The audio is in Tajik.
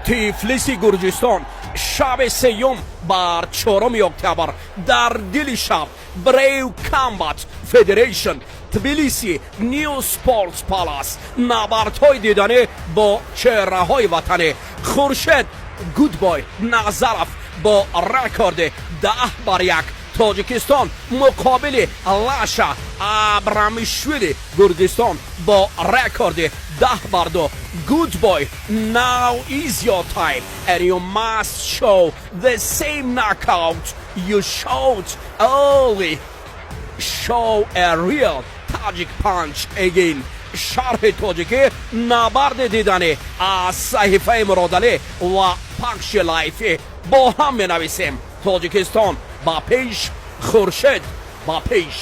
Тифлиси Гурҷистон, шаби сеюм бар 4 октябр, дар дили шаб, Brave Combat Federation, Тбилиси, New Sports Palace. Набардҳои диданӣ бо чеҳраҳои ватанӣ. Хуршед Гудбой Назаров бо рекорди 10-1, Тоҷикистон, муқобили Лаша Абрамишвили, Гурҷистон, бо рекорди 10-2. Goodboy, now is your time and you must show the same knockout you showed early. Show a real Tajik punch again. Шарҳи тоҷикӣ набарди диданӣ аз саҳифаи Муродалӣ ва пахши live ӣ бо ҳам менависем. Тоҷикистон ба пеш, Хуршед ба пеш.